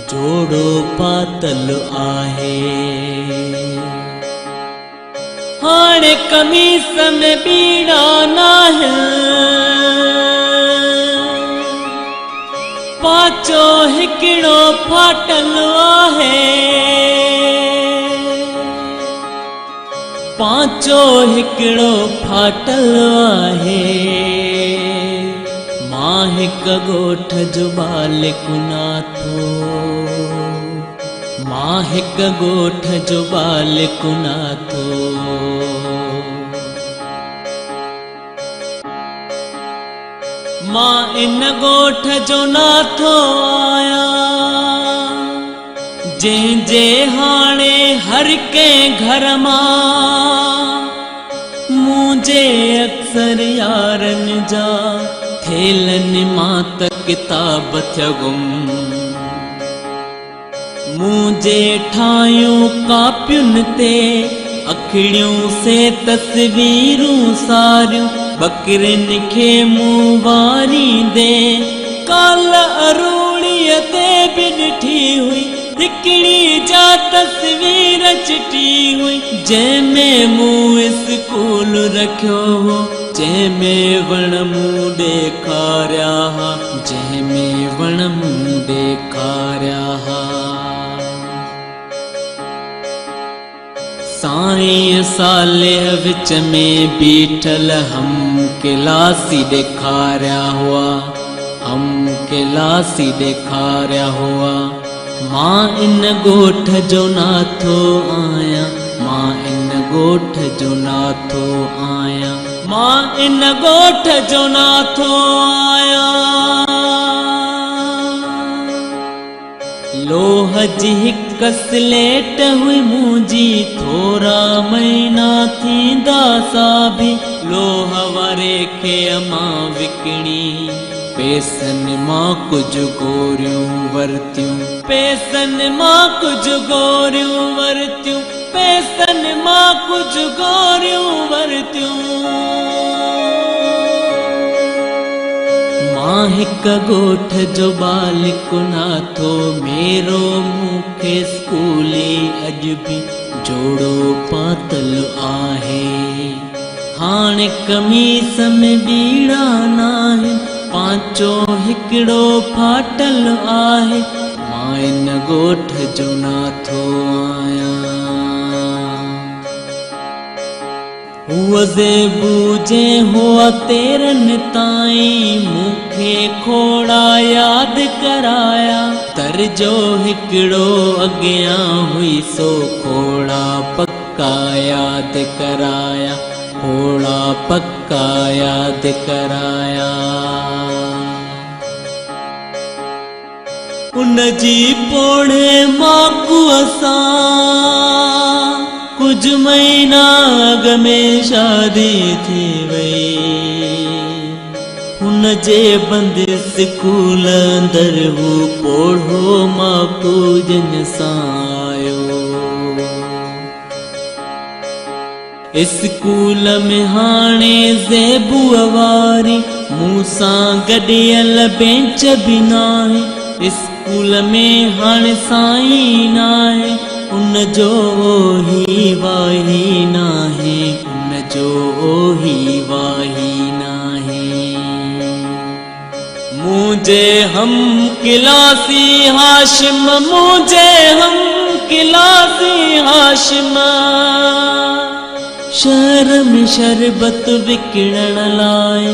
जोड़ो पातल आहे। हाणे कमीस में ॿीड़ा नाहिनि, पाचो हिकिड़ो फाटल आहे। पाचो हिकिड़ो फाटल आहे। मां हिकु ॻोठ जो बालिक नाथो, मां हिकु ॻोठ जो बालिक नाथो। मां इन ॻोठ जो नाथो आहियां, जंहिंजे हाणे हर कंहिं घर मां मुंहिंजे अक्सर यारनि जा थेलनि मां त किताब थिया गुम। मुंहिंजे ठाहियूं कापियुनि ते अखिड़ियूं से तस्वीरूं सारियूं, बकरियुनि खे मूं वारींदे काल अरूणीअ ते बि ॾिठी हुई। हिकिड़ी जा तस्वीर चिटी हुई, जंहिंमें मूं स्कूल रखियो हो, जंहिंमें वण मूं ॾेखारिया हा, जंहिंमें वण मूं ॾेखारिया हा। साईं सालेह विच में बीठल हम क्लासी ॾेखारिया हुआ, हम क्लासी ॾेखारिया हुआ। मां इन ॻोठ जो नाथो आहियां, मां इन ॻोठ जो नाथो आहियां, मां इन ॻोठ जो नाथो आहियां। लोह जी हिकु स्लेट हुई मुंहिंजी, थोरा महीना थींदा सा बि लोह वारे खे मां विकिणी। पैसनि मां कुझु गोरियूं वरितियूं, पैसनि मां कुझु गोरियूं वरितियूं, पैसनि मां कुझु गोरियूं वरितियूं। मां हिकु ॻोठ जो बालिक नाथो, मेरो मूंखे स्कूली अॼु बि जोड़ो पातल आहे। हाणे कमीस में ॿीड़ा नाहिनि, पाचो हिकिड़ो फाटल आहे। मां इन ॻोठ जो नाथो आहियां। हूअ ज़ेबू जंहिं हुआ तेरनि ताईं, मूंखे खोड़ा यादि कराया। दर्जो हिकिड़ो अॻियां हुई, सो खोड़ा पक्का यादि कराया, खोड़ा पक्का यादि कराया। उन जी पोणे माकूअ सां कुझु महीना अॻु में शादी थी वई। हुन जे बंदि स्कूल अंदरि हू पोड़ो माकू जन सां आयो। स्कूल में हाणे ज़ेबूअ वारी मूंसां गॾियल बेंच बि नाहे। स्कूल में हाणे साईं नाहे, उन जो ही वाही नाहे, उन जो ही वाही नाहे। मुंहिंजे हम क्लासी हाशिम, मुंहिंजे हम क्लासी हाशिम, शहर में शरबत विकिणण लाइ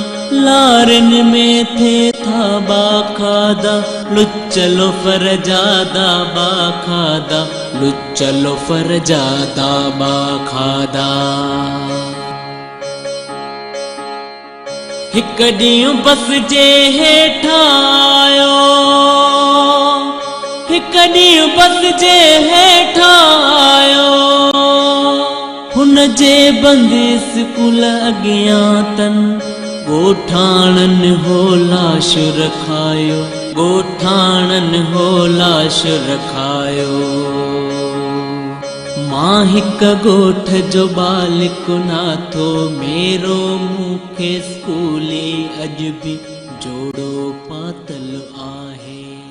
लारिन में थे था बाखादा। लुचलो फरजादा बाखादा, लुचलो फरजादा बाखादा। हिकु ॾींहुं बस जे हेठां आयो, हिकु ॾींहुं बस जे हेठां आयो। हुन जे बंदि स्कूल अॻियां तन ॻोठाणनि हो लाश रखायो, ॻोठाणनि हो लाश रखायो। मां हिकु ॻोठ जो बालिक नाथो, मेरो मूंखे स्कूली अॼु बि जोड़ो पातल